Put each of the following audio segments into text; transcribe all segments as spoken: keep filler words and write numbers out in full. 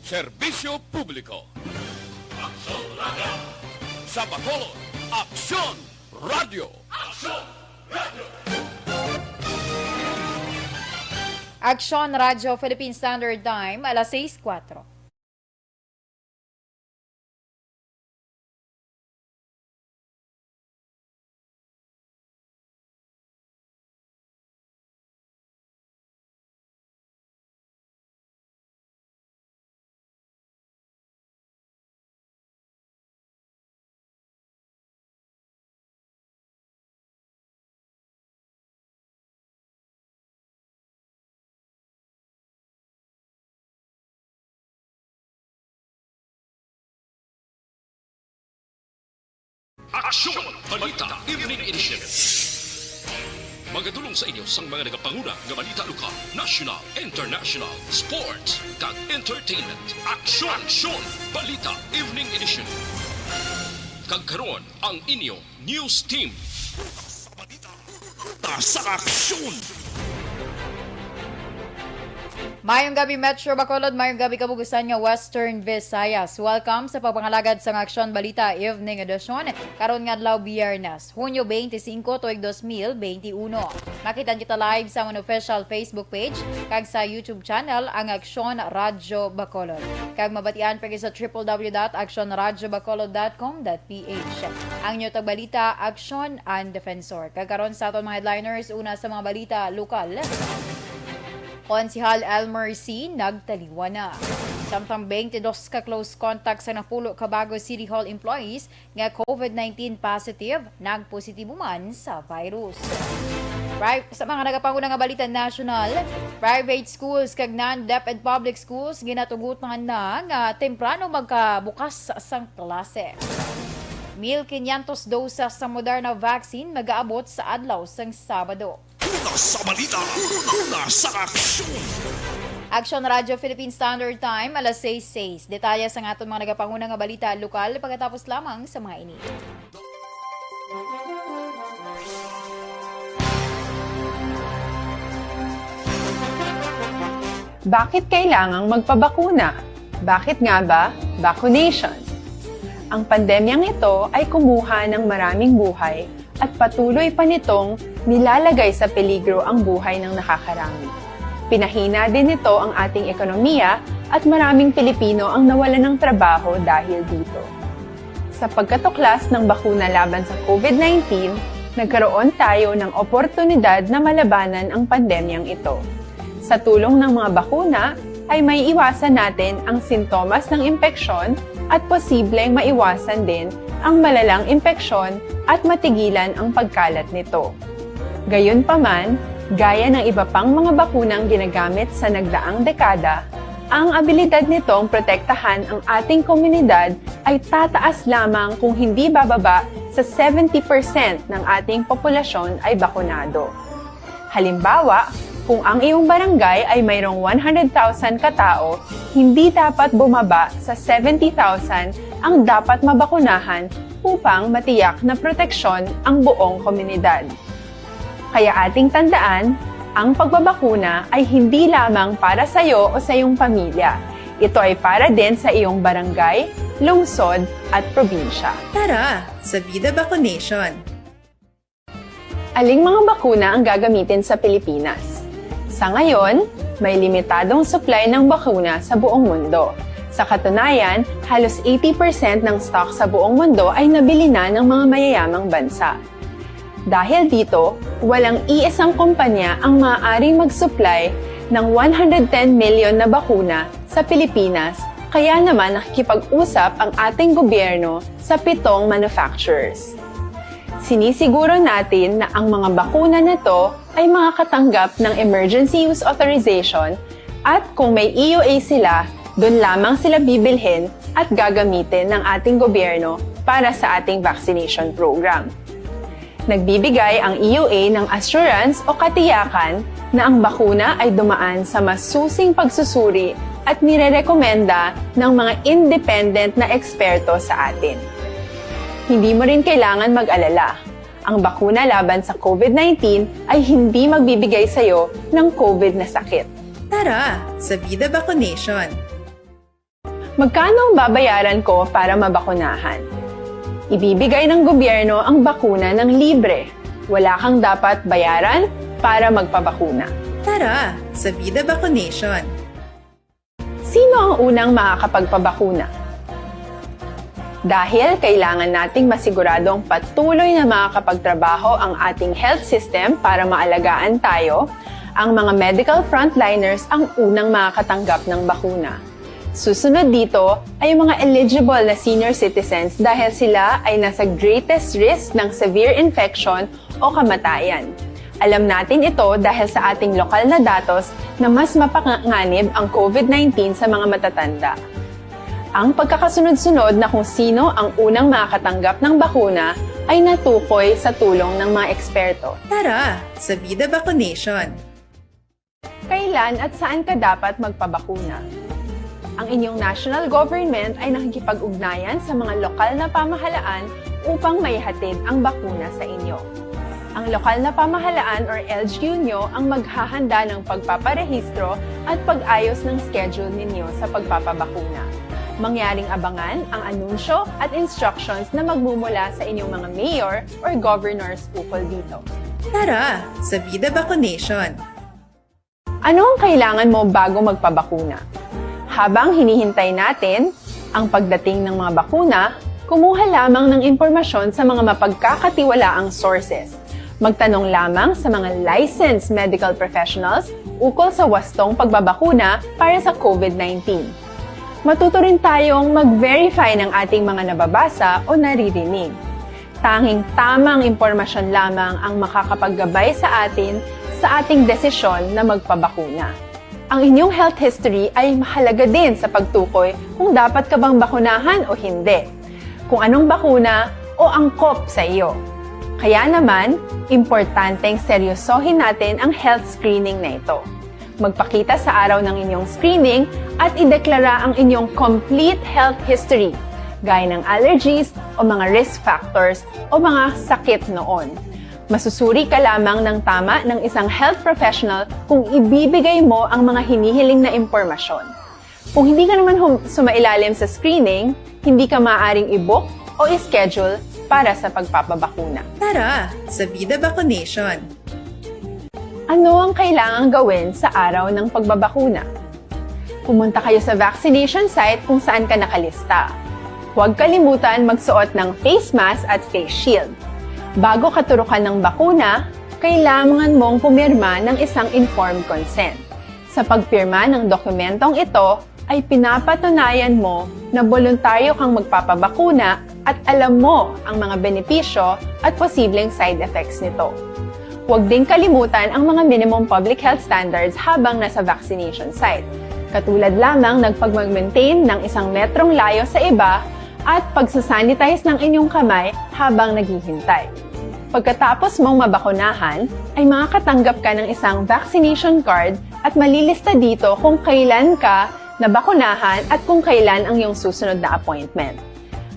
Serbisyo Publiko. Aksyon Radio. Sa Bacolod, Aksyon Radio. Aksyon Radio. Aksyon Radyo Philippine Standard Time, alas sais kuwatro. Aksyon! Balita Evening Edition. Magadulong sa inyo sang mga nagapanguna nga balita lokal, national, international, sports, kag entertainment. Aksyon! Aksyon! Balita Evening Edition. Kag karon ang inyo news team. Ta sa aksyon! Mayong gabi, Metro Bacolod. Mayong gabi, kabugusan nga Western Visayas. Welcome sa pagpangalagad sang Aksyon Balita Evening Edition karon nga adlaw, Biyernes, Hunyo twenty-five, tuig dos mil twenty-one. Makitan kita live sa amon official Facebook page kag sa YouTube channel, ang Aksyon Radyo Bacolod. Kag mabatian pa sa triple W dot aksyon radyo bacolod dot com dot P H. Ang inyo tagbalita, Aksyon and Defensor. Kag karon sa aton mga headliners, una sa mga balita lokal. Konsehal Elmer C nagtaliwan na. Samtang twenty-dos ka close contact sa napulo ka Bago City Hall employees nga COVID nineteen positive, nagpositibo man sa virus. Pri-, sa mga nagapanguna nga balita nasyonal, private schools kag non-DepEd public schools ginatugutan na nga temprano magkabukas sang klase. Mil quinientos dosas sa Moderna vaccine magaabot sa adlaw sang Sabado. Una sa balita, una sa aksyon. Aksyon Radyo Philippine Standard Time, alas sais sais. Detalye sang aton mga nagapanguna nga balita lokal pagkatapos lamang sa mga ini. Bakit kailangang magpabakuna? Bakit nga ba vaccination? Ang pandemyang ito ay kumuha ng maraming buhay at patuloy pa nitong nilalagay sa peligro ang buhay ng nakakarami. Pinahina din nito ang ating ekonomiya at maraming Pilipino ang nawalan ng trabaho dahil dito. Sa pagkatuklas ng bakuna laban sa COVID nineteen, nagkaroon tayo ng oportunidad na malabanan ang pandemyang ito. Sa tulong ng mga bakuna, ay maiiwasan natin ang sintomas ng impeksyon at posibleng maiwasan din ang malalang impeksyon at matigilan ang pagkalat nito. Gayunpaman, gaya ng iba pang mga bakunang ginagamit sa nagdaang dekada, ang abilidad nitong protektahan ang ating komunidad ay tataas lamang kung hindi bababa sa seventy percent ng ating populasyon ay bakunado. Halimbawa, kung ang iyong barangay ay mayroong one hundred thousand ka tawo, hindi dapat bumaba sa seventy thousand ang dapat mabakunahan upang matiyak na proteksyon ang buong komunidad. Kaya ating tandaan, ang pagbabakuna ay hindi lamang para sa iyo o sa iyong pamilya. Ito ay para din sa iyong barangay, lungsod, at probinsya. Tara, sa Vida Vaccination! Aling mga bakuna ang gagamitin sa Pilipinas? Sa ngayon, may limitadong supply ng bakuna sa buong mundo. Sa katunayan, halos eighty percent ng stock sa buong mundo ay nabili na ng mga mayayamang bansa. Dahil dito, walang iisang kumpanya ang maaaring mag-supply ng one hundred ten million na bakuna sa Pilipinas, kaya naman nakikipag-usap ang ating gobyerno sa pitong manufacturers. Sinisiguro natin na ang mga bakuna na to ay makakatanggap ng Emergency Use Authorization at kung may E U A sila, doon lamang sila bibilhin at gagamitin ng ating gobyerno para sa ating vaccination program. Nagbibigay ang E U A ng assurance o katiyakan na ang bakuna ay dumaan sa masusing pagsusuri at nirerekomenda ng mga independent na eksperto sa atin. Hindi mo rin kailangan mag-alala. Ang bakuna laban sa COVID nineteen ay hindi magbibigay sa iyo ng COVID na sakit. Tara sa Vida Bakunation! Magkano ang babayaran ko para mabakunahan? Ibibigay ng gobyerno ang bakuna ng libre. Wala kang dapat bayaran para magpabakuna. Tara sa Vida Bakunation! Sino ang unang makakapagpabakuna? Dahil kailangan nating masiguradong patuloy na makakapagtrabaho ang ating health system para maalagaan tayo, ang mga medical frontliners ang unang makakatanggap ng bakuna. Susunod dito ay ang mga eligible na senior citizens dahil sila ay nasa greatest risk ng severe infection o kamatayan. Alam natin ito dahil sa ating lokal na datos na mas mapanganib ang COVID nineteen sa mga matatanda. Ang pagkakasunod-sunod na kung sino ang unang makakatanggap ng bakuna ay natukoy sa tulong ng mga eksperto. Tara sa Vida Bakunation! Kailan at saan ka dapat magpabakuna? Ang inyong national government ay nakikipag-ugnayan sa mga lokal na pamahalaan upang maihatid ang bakuna sa inyo. Ang lokal na pamahalaan or L G U nyo ang maghahanda ng pagpaparehistro at pag-ayos ng schedule ninyo sa pagpapabakuna. Mangyaring abangan ang anunsyo at instructions na magmumula sa inyong mga mayor or governors ukol dito. Tara sa Vida Bakunation! Ano ang kailangan mo bago magpabakuna? Habang hinihintay natin ang pagdating ng mga bakuna, kumuha lamang ng impormasyon sa mga mapagkakatiwalaang sources. Magtanong lamang sa mga licensed medical professionals ukol sa wastong pagbabakuna para sa COVID nineteen. Matuto rin tayong mag-verify ng ating mga nababasa o naririnig. Tanging tamang impormasyon lamang ang makakapaggabay sa atin sa ating desisyon na magpabakuna. Ang inyong health history ay mahalaga din sa pagtukoy kung dapat ka bang bakunahan o hindi, kung anong bakuna o angkop sa iyo. Kaya naman, importanteng seryosohin natin ang health screening na ito. Magpakita sa araw ng inyong screening at ideklara ang inyong complete health history, gaya ng allergies o mga risk factors o mga sakit noon. Masusuri ka lamang ng tama ng isang health professional kung ibibigay mo ang mga hinihiling na impormasyon. Kung hindi ka naman hum- sumailalim sa screening, hindi ka maaaring i-book o i-schedule para sa pagpapabakuna. Tara sa Vida Bakunation! Ano ang kailangang gawin sa araw ng pagbabakuna? Pumunta kayo sa vaccination site kung saan ka nakalista. Huwag kalimutan magsuot ng face mask at face shield. Bago katurukan ng bakuna, kailangan mong pumirma ng isang informed consent. Sa pagpirma ng dokumentong ito, ay pinapatunayan mo na boluntaryo kang magpapabakuna at alam mo ang mga benepisyo at posibleng side effects nito. Huwag din kalimutan ang mga minimum public health standards habang nasa vaccination site, katulad lamang ng pagmag-maintain ng isang metrong layo sa iba at pagsasanitize ng inyong kamay habang naghihintay. Pagkatapos mong mabakunahan, ay makakatanggap ka ng isang vaccination card at malilista dito kung kailan ka nabakunahan at kung kailan ang iyong susunod na appointment.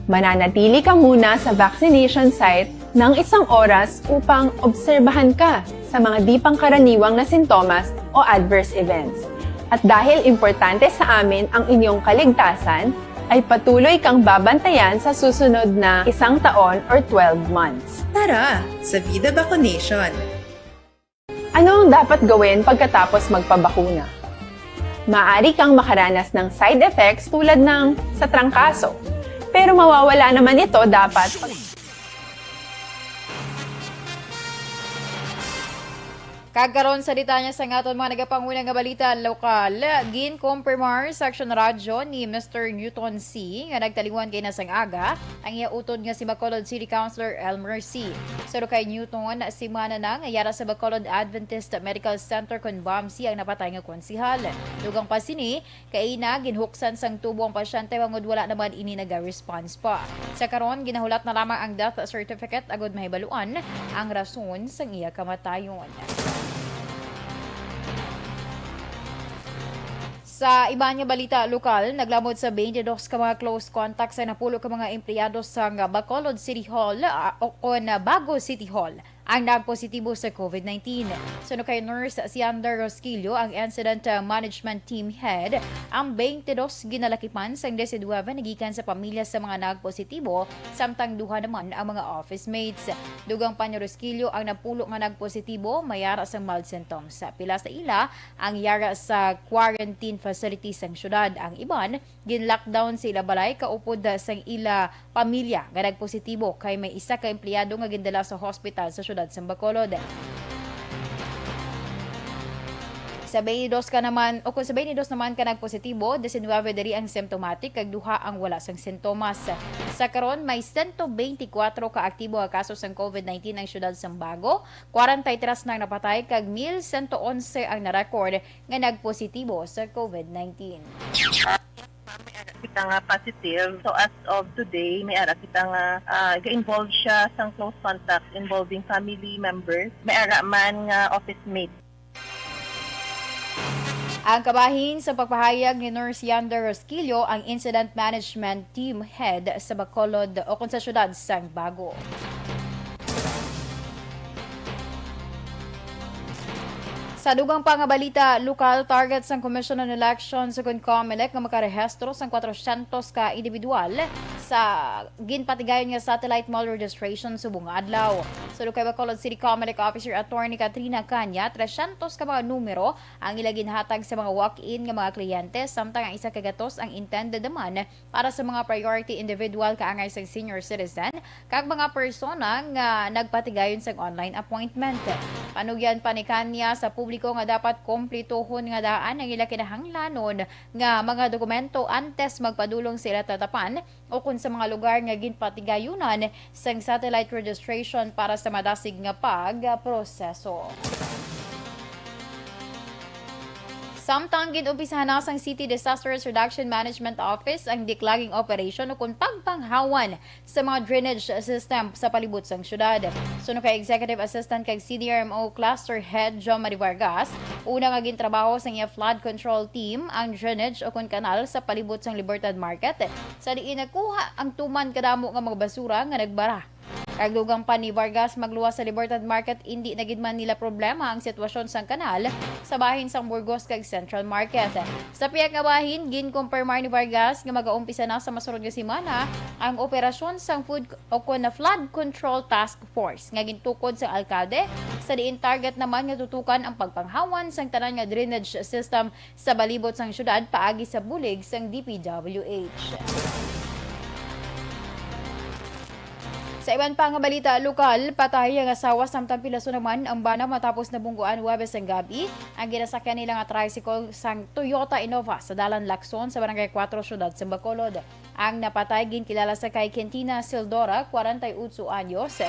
Mananatili ka muna sa vaccination site ng isang oras upang obserbahan ka sa mga di pangkaraniwang na sintomas o adverse events. At dahil importante sa amin ang inyong kaligtasan, ay patuloy kang babantayan sa susunod na isang taon or twelve months. Tara sa Vida Bakunation! Ano ang dapat gawin pagkatapos magpabakuna? Maaari kang makaranas ng side effects tulad ng sa trangkaso, pero mawawala naman ito dapat pag- Kag karon sa detalye sa aton mga nagapanguna nga balita lokal, ginkumpirmar sa Aksyon Radyo ni Mister Newton C nga nagtaliwan kay na sang aga ang iya utod nga si Bacolod City Councilor Elmer C. Suno kay Newton, semana na nga yara sa Bacolod Adventist Medical Center kon BAMC ang napatay nga konsehal. Dugang pa sini, kaina, ginhuksan sang tubo ang pasyente bangod wala naman ini naga-response pa. Sa karon, ginahulat na lamang ang death certificate agud mahibaluan ang rason sang iya kamatayon. Sa iban nga balita lokal, naglamod sa twenty-dos ka mga close contacts ang napulo ka mga empleyado sang Bacolod City Hall, ah, o kon Bago City Hall, ang nagpositibo sa COVID nineteen. Suno kay Nurse Siander Rosquillo, ang Incident, uh, Management Team Head, ang twenty-dos ginalakipan sang nineteen nagikan sa pamilya sa mga nagpositibo, samtang duha naman ang mga office mates. Dugang pa ni Rosquillo, ang napulo nga nagpositibo may ara sang mild symptoms. Pila sa ila ang yara sa quarantine facility sang syudad. Ang iban gin-lockdown sa ila balay kaupod sang ila pamilya nga nagpositibo, kay may isa ka empleyado nga gindala sa hospital sa siyudad sa Bacolod. Sa twenty-dos ka naman, o kung sa twenty-dos naman ka nagpositibo, diecinuebe diri ang symptomatic kag duha ang wala sang sintomas. Sa karon, may sento beintikwatro ka aktibo nga kaso sang COVID nineteen ang siyudad sang Bago, kwarenta y tres na ang napatay kag mil sento onse ang na-record nga nagpositibo sa COVID nineteen. Kita nga positive. So as of today, may ara kita nga ah, ga-involve siya sang close contact involving family members. May ara man nga office mate. Ang kabahin sa pagpahayag ni Nurse Yander Rosquillo, ang Incident Management Team Head sa Bacolod o kung sa siyudad sang Bago. Sa dugang pa nga balita, lokal target sang Commission on Elections ukon COMELEC nga makarehistro sang kwatrosyentos ka individual sa ginpatigayon nga satellite mall registration subong nga adlaw. Suno kay Bacolod City COMELEC Officer Attorney Katrina Caña, tresyentos ka mga numero ang ila ginhatag sa mga walk-in nga mga kliyente, samtang ang isa ka gatos ang intended naman para sa mga priority individual kaangay sang senior citizen kag mga persona nga nagpatigayon sang online appointment. Panugyan pa ni Caña sa publiko nga dapat kumplituhon nga daan ang ila kinahanglanon nga mga dokumento antes magpadulong sa ila tatapan o kon sa mga lugar nga ginpatigayunan sang satellite registration para sa madasig nga pagproseso. Samtang gin-umpisahan na sang City Disaster Risk Reduction Management Office ang declogging operation ukon pagpanghawan sa mga drainage system sa palibot sang syudad. Suno kay Executive Assistant kag C D R M O Cluster Head John Mari Vargas, una nga gintrabaho sang iya flood control team ang drainage ukon kanal sa palibot sang Libertad Market, sa diin nakuha ang tuman kadamo nga mga basura nga nagbara. Kag dugang pa ni Vargas, magluwas sa Libertad Market, indi na gid man nila problema ang sitwasyon sang kanal sa bahin sang Burgos kag Central Market. Sa pihak nga bahin, ginkumpirmar ni Vargas nga magaumpisa na sa masunod nga semana ang operasyon sang food o kon na flood control task force nga gintukod sang alkalde, sa diin target naman nga tutukan ang pagpanghawan sang tanan nga drainage system sa balibot sang syudad paagi sa bulig sang D P W H. Sa iban pa nga balita lokal, patay ang asawa samtang pilason naman ang bana matapos nabungguan Huwebes sang gabi ang ginasakyan nila nga tricycle sang Toyota Innova sa Dalan Lacson sa Barangay Cuatro, Siyudad sang Bacolod. Ang napatay ginkilala sa kay Quintina Sildora, kwarenta y otso anyos,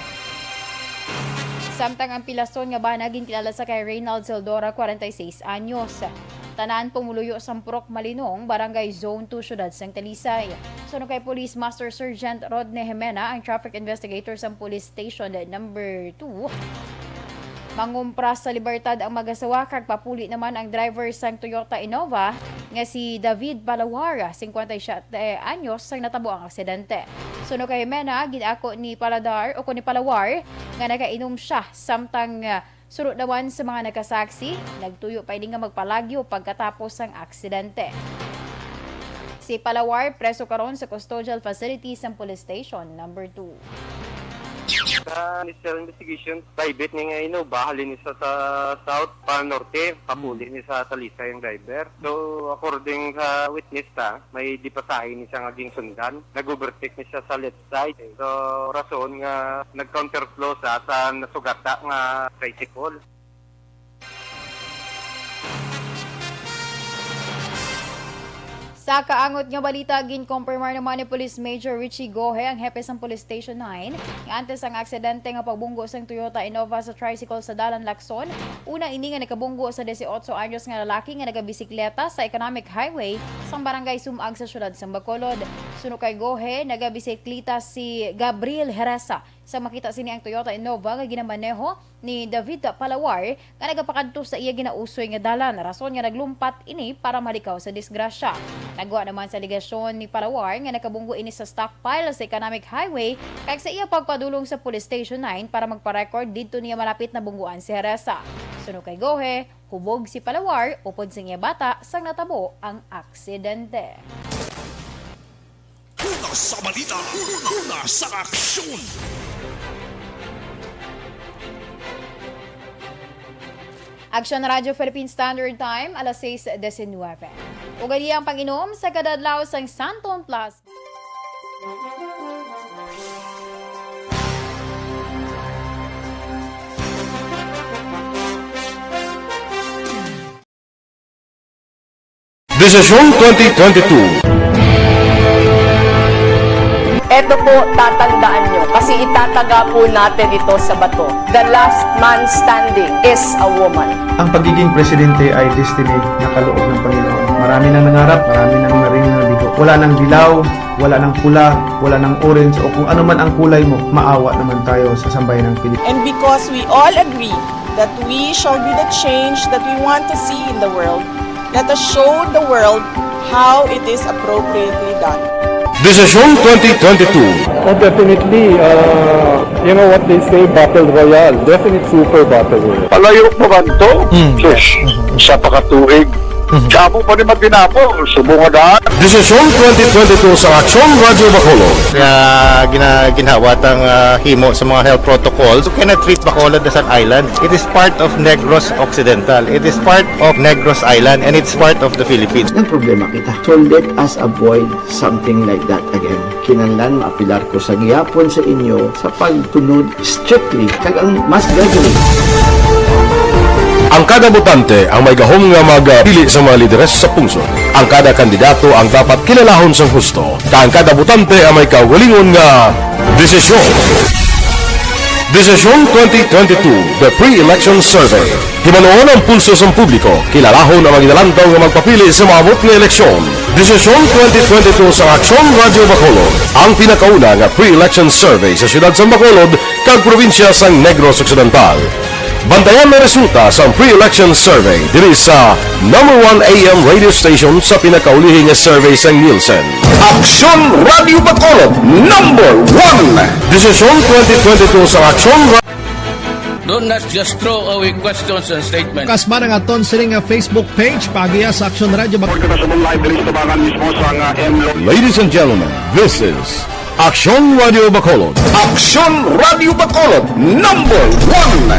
samtang ang pilason nga bana ginkilala sa kay Reynald Sildora, kwarenta y seis anyos. Tanan pumuluyo sang Purok Malinong, Barangay Zone two, Siyudad sang Talisay. Suno kay Police Master Sergeant Rodney Jimena, ang traffic investigator sang Police Station Number two, mangumpras sa Libertad ang mag-asawa kag papuli naman ang driver sang Toyota Innova nga si David Palawar, singkwenta y siyete anyos, sang natabo ang aksidente. Suno kay Jimena, gin-ako ni Paladar o kon ni Palawar nga nakainom siya, samtang, ah, suno naman sa mga nakasaksi, nagtuyo pa ini nga magpalagyo pagkatapos sang aksidente. Si Palawar preso karon sa custodial facility sang Police Station Number two. Sa initial investigation, private ni nga Innova, halin ni sa, sa south pa norte, papuli ni sa Talisay ang driver. So, according sa witness ta, may dipasahe ni siya nga ginsundan. Nag-overtake ni siya sa left side. So, rason nga nag-counterflow sa, sa nasugata nga tricycle. Sa kaangot nga balita, ginkompirmar naman ni Police Major Richie Gohe, ang hepe sang Police Station nine, nga antes ang aksidente nga pagbunggo sang Toyota Innova sa tricycle sa Dalan Lacson, una ini nga nakabunggo sa dieciocho anyos nga lalaki nga nagabisikleta sa Economic Highway sang Barangay Sumag sa siyudad sang Bacolod. Suno kay Gohe, nagabisikleta si Gabriel Heresa. Sa makita sini ang Toyota Innova nga ginamaneho ni David Palawar nga nagapakadto sa iya ginausoy nga dalan, rason nga naglumpat ini para malikaw sa disgrasya. Nagwa naman sa alegasyon ni Palawar nga nakabunggo ini sa stockpile sa Economic Highway kag sa iya pagpadulong sa Police Station nine para magpa-record didto niya malapit nabungguan si Heresa. Suno kay Gohe, hubog si Palawar upod sa iya bata sang natabo ang aksidente. Una sa balita, una sa aksyon. Aksyon Radyo Philippine Standard Time, alas sais diecinuebe. Ug ania ang pag-inom sa kada adlaw sang Santon Plus. Desisyon twenty twenty-two. Eto po, tatandaan nyo, kasi itataga po natin ito sa bato. The last man standing is a woman. Ang pagiging presidente ay destiny na kaloob ng Panginoon. Marami nang nangarap, marami nang narinig na bigo. Wala nang dilaw, wala nang pula, wala nang orange o kung ano man ang kulay mo, maawa naman tayo sa sambayanang Pilipinas. And because we all agree that we shall be the change that we want to see in the world, let us show the world how it is appropriately done. Desisyon twenty twenty-two. Oh, definitely. Uh, you know what they say, battle royale. Definitely super battle royale. Palayo pa man to? Sus, isa pa ka tuig. Kamo pa ni matinapol, subong nga daan. Desisyon twenty twenty-two sa Aksyon Radyo Bacolod. Nga gina, ginhawa tang ah, himo sa mga health protocols. You cannot treat Bacolod as an island. It is part of Negros Occidental. It is part of Negros Island and it's part of the Philippines. Nagproblema kita. So let us avoid something like that again. Kinahanglan maapilar ko sa gihapon sa inyo sa pagtunod strictly kag ang mass gathering. Ang kada botante ang may gahom nga magpili sa mga lideres sa pungsod. Ang kada kandidato ang dapat kilalahon sang husto, kag ang kada botante ang may kaugalingon nga desisyon. Desisyon twenty twenty-two, The Pre-Election Survey. Himanuon ang pulso sang publiko, kilalahon ang mga ginalantaw nga magpapili sa maabot nga eleksyon. Desisyon twenty twenty-two sa Aksyon Radyo Bacolod, ang pinakauna nga pre-election survey sa siyudad sang Bacolod kag probinsya sang Negros Occidental. Bantayan ang resulta sang pre-election survey diri sa number one A M radio station sa pinakaulihi nga survey sang Nielsen. Aksyon Radyo Bacolod, number one! Desisyon twenty twenty-two sa Aksyon Ra- Don't not just throw away questions and statements. Kasma nga ton sini nga Facebook page, pagiya sa Aksyon Radyo Bak- Kita sa mong live diri sa tabangan mismo sa nga M. Ladies and gentlemen, this is Aksyon Radyo Bacolod. Aksyon Radyo Bacolod, number one!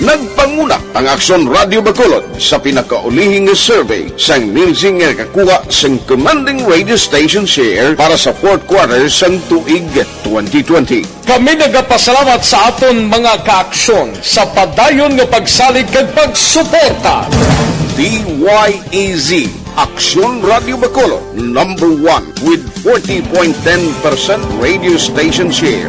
Nagpanguna ang Aksyon Radyo Bacolod sa pinakaulihi nga survey sang Nielsen nga nakakuha sang commanding radio station share para sa fourth quarter sang tuig twenty twenty. Kami nagapasalamat sa aton mga kaaksyon sa padayon nga pagsalig kag pagsuporta. D Y E Z, Aksyon Radyo Bacolod, number one with forty point ten percent radio station share.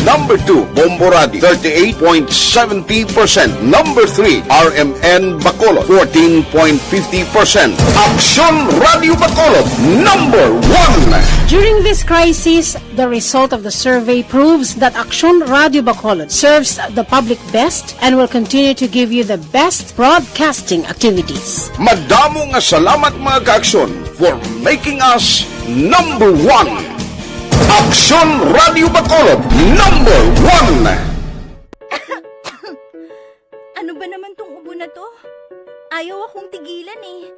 Number two, Bombo Radio, thirty-eight point seventy percent. Number three, R M N Bacolod, fourteen point fifty percent. Aksyon Radyo Bacolod, number one. During this crisis, the result of the survey proves that Aksyon Radyo Bacolod serves the public best and will continue to give you the best broadcasting activities. Madamo nga salamat, mga kaaksyon, for making us number one. Aksyon Radyo Bacolod, number one. Ano ba naman tong ubo na to? Ayaw akong tigilan eh.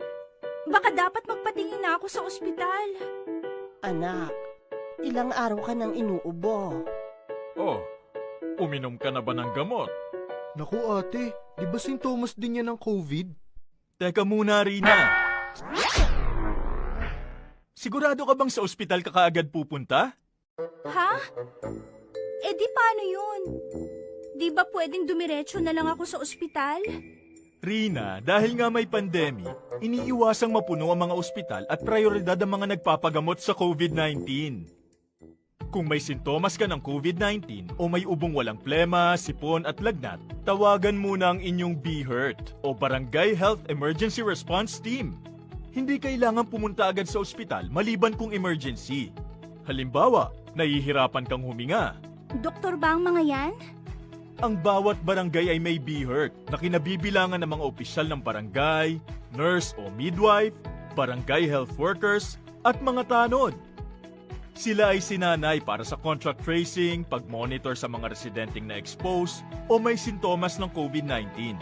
Baka dapat magpatingin na ako sa ospital. Anak, ilang araw ka nang inuubo. Oh, uminom ka na ba ng gamot? Naku ate, di ba sintomas din yan ng COVID? Teka muna, Rina. Sigurado ka bang sa ospital ka kaagad pupunta? Ha? E di paano yun? Di ba pwedeng dumiretso na lang ako sa ospital? Rina, dahil nga may pandemic, iniiwasang mapuno ang mga ospital at prioridad ang mga nagpapagamot sa COVID nineteen. Kung may sintomas ka ng COVID nineteen o may ubong walang plema, sipon at lagnat, tawagan muna ang inyong BHERT o Barangay Health Emergency Response Team. Hindi kailangan pumunta agad sa ospital maliban kung emergency. Halimbawa, nahihirapan kang huminga. Doktor ba ang mga yan? Ang bawat barangay ay may BHERT na kinabibilangan ng mga opisyal ng barangay, nurse o midwife, barangay health workers, at mga tanod. Sila ay sinanay para sa contact tracing, pag-monitor sa mga residenteng na-expose o may sintomas ng COVID nineteen.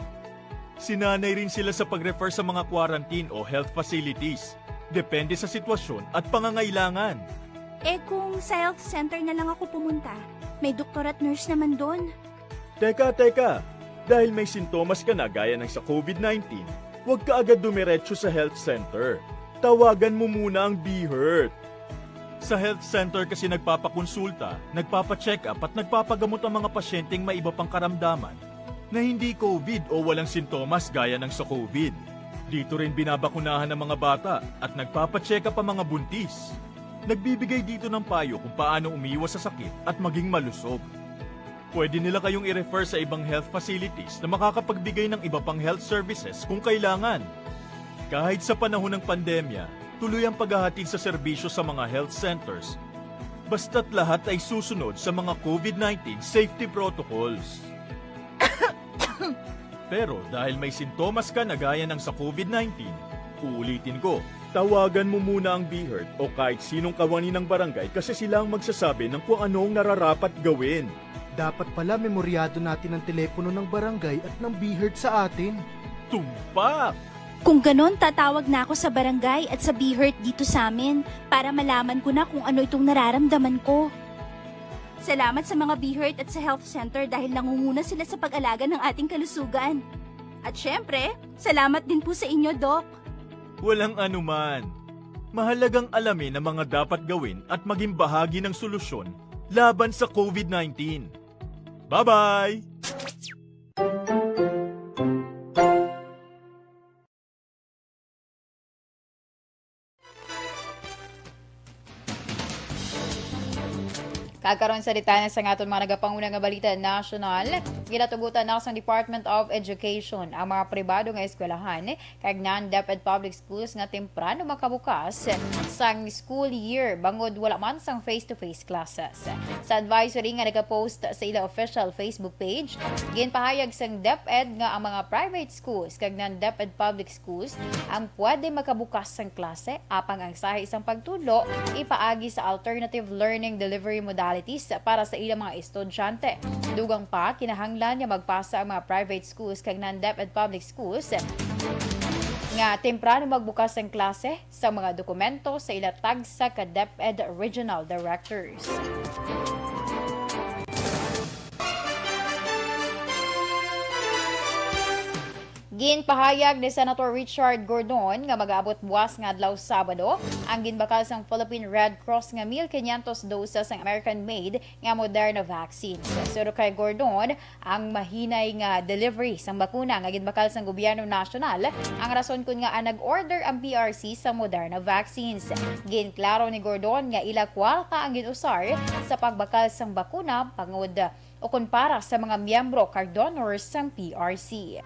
Sinanay rin sila sa pag-refer sa mga quarantine o health facilities, depende sa sitwasyon at pangangailangan. Eh kung sa health center na lang ako pumunta, may doktor at nurse naman doon. Teka, teka! Dahil may sintomas ka na gaya ng sa COVID nineteen, huwag ka agad dumiretso sa health center. Tawagan mo muna ang BHERT. Sa health center kasi nagpapakonsulta, nagpapacheck-up at nagpapagamot ang mga pasyenteng may iba pang karamdaman na hindi COVID o walang sintomas gaya ng sa COVID. Dito rin binabakunahan ang mga bata at nagpapacheck-up ang mga buntis. Nagbibigay dito ng payo kung paano umiwas sa sakit at maging malusog. Pwede nila kayong i-refer sa ibang health facilities na makakapagbigay ng iba pang health services kung kailangan. Kahit sa panahon ng pandemya, tuloy ang paghahatid sa serbisyo sa mga health centers, basta't lahat ay susunod sa mga COVID nineteen safety protocols. Pero dahil may sintomas ka na gaya ng sa COVID nineteen, uulitin ko, tawagan mo muna ang BHERT o kahit sinong kawani ng barangay kasi sila ang magsasabi ng kung ano ang nararapat gawin. Dapat pala memoryado natin ang telepono ng barangay at ng BHERT sa atin. Tumpak! Kung ganon, tatawag na ako sa barangay at sa BHERT dito sa amin para malaman ko na kung ano itong nararamdaman ko. Salamat sa mga BHERT at sa health center dahil nangunguna sila sa pag-alaga ng ating kalusugan. At syempre, salamat din po sa inyo, Doc. Walang anuman. Mahalagang alamin ang mga dapat gawin at maging bahagi ng solusyon laban sa COVID nineteen. Bye-bye! Kag karon sa detalye sa aton mga nagapanguna nga balita nasyonal, ginatugutan na sang Department of Education ang mga pribado nga eskwelahan kag non-DepEd public schools nga temprano makabukas sang school year bangod wala man sang face-to-face classes. Sa advisory nga nagapost sa ila official Facebook page, ginpahayag sang DepEd nga ang mga private schools kag non-DepEd public schools ang pwede makabukas sang klase, apang ang sahi sang pagtudlo ipaagi sa alternative learning delivery modalities para sa ilang mga estudyante. Dugang pa, kinahanglan nga magpasa ang mga private schools kag non-DepEd public schools nga temprano magbukas ang klase sa mga dokumento sa ila tagsa ka DepEd regional directors. Ginpahayag ni Senator Richard Gordon nga mag-aabot buwas nga adlaw Sabado ang ginbakal sang Philippine Red Cross nga mil quinientos doses sang American-made nga Moderna vaccines. Suno kay Gordon, ang mahinay nga delivery sang bakuna nga ginbakal sang gobyerno nasyonal ang rason kon ngaa nag-order ang P R C sa Moderna vaccines. Ginklaro ni Gordon nga ila kwarta ang gin-usar sa pagbakal sang bakuna bangod o kon para sa mga miyembro kag donors sang P R C.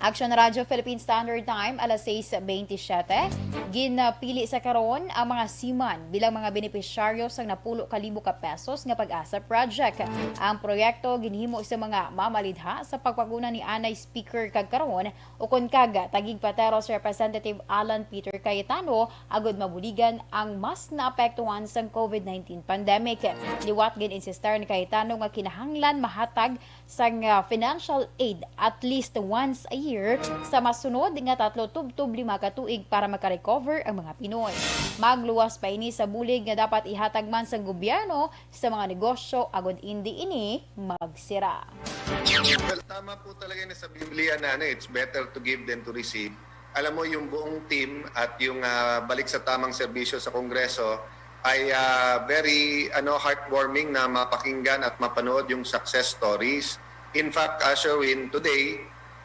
Action Radio Philippine Standard Time, alas sais bentisiete. Ginpili sa karon ang mga seaman bilang mga benepisyaryo sang napulo ka libo ka pesos nga PAGASA project. Ang proyekto ginhimo sa mga mamalidha sa pagpaguna ni anay Speaker kag karon ukon kag Taguig Pateros Representative Alan Peter Cayetano agud mabuligan ang mas naapektuhan sang COVID nineteen pandemic. Liwat gin-insistar ni Cayetano nga kinahanglan mahatag sang, ah, financial aid at least once a year sa masunod nga tatlo tubtob lima ka tuig para makarecover ang mga Pinoy. Magluwas pa ini sa bulig nga dapat ihatag man sang gobyerno sa mga negosyo agud indi ini magsira. Well, tama po talaga yun sa Biblia na ano, it's better to give than to receive. Alam mo, yung buong team at yung, ah, balik sa tamang serbisyo sa Kongreso ay, ah, very, ano, heartwarming na mapakinggan at mapanood yung success stories. In fact, ah, Sherwin, today,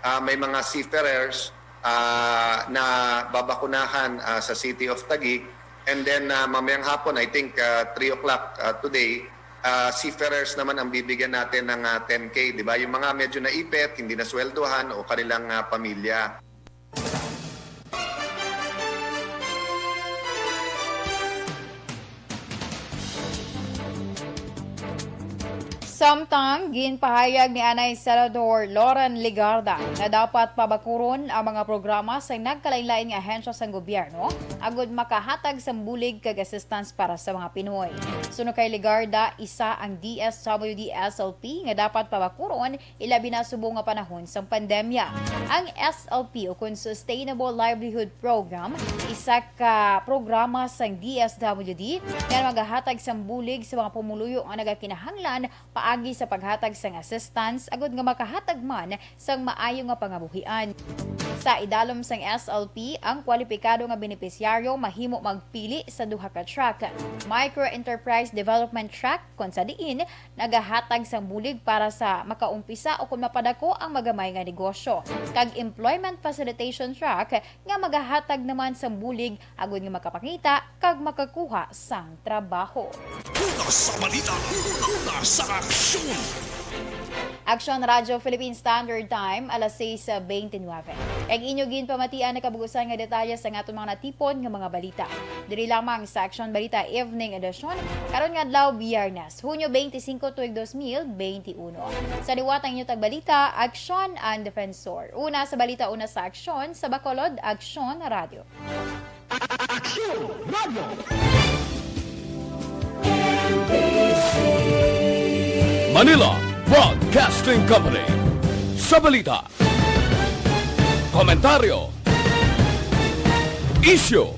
ah, may mga seafarers, ah, na babakunahan, ah, sa City of Taguig. And then, ah, mamayang hapon, I think, ah, three o'clock, ah, today, ah, seafarers naman ang bibigyan natin ng, ah, ten K, di ba? Yung mga medyo naipit, hindi nasweldohan o kanilang, ah, pamilya. Samtang ginpahayag ni anay Senador Loren Legarda nga dapat pabakuron ang mga programa sa nagkalain-lain nga ahensya sang gobyerno agud makahatag sang bulig kag assistance para sa mga Pinoy. Suno kay Legarda, isa ang D S W D S L P nga dapat pabakuron ilabi na subong nga panahon sang pandemya. Ang S L P ukon Sustainable Livelihood Program, isa ka programa sang D S W D nga magahatag sang bulig sa mga pumuluyo nga nagakinahanglan paagi sa paghatag sang assistance agud nga makahatag man sang maayo nga pangabuhian. Sa idalom sang S L P, ang kwalipikado nga benepisyaryo mahimo magpili sa duha ka track, Micro Enterprise Development Track, kon sa diin nagahatag sang bulig para sa makaumpisa o kon mapadako ang magamay nga negosyo, kag Employment Facilitation Track nga magahatag naman sang bulig agud nga makapakita kag makakuha sang trabaho. Una sa balita, una sa aksyon. Aksyon Radyo Philippine Standard Time, alas sais bente nuebe. Kag inyo ginpamatian na kabugusan nga detalye sa aton mga natipon nga mga balita. Diri lamang sa Aksyon Balita Evening Edition, karon nga adlaw, Biyernes, Hunyo twenty-five, tuig dos mil twenty-one. Sa liwat ang inyo tagbalita, Aksyon ang Defensor. Una sa balita, una sa aksyon, sa Bacolod, Aksyon Radyo. Aksyon Radio. Manila Broadcasting Company. Sa balita, komentaryo, isyu,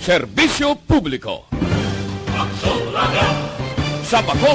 serbisyo publiko. Aksyon Radio. Sa Bacolod,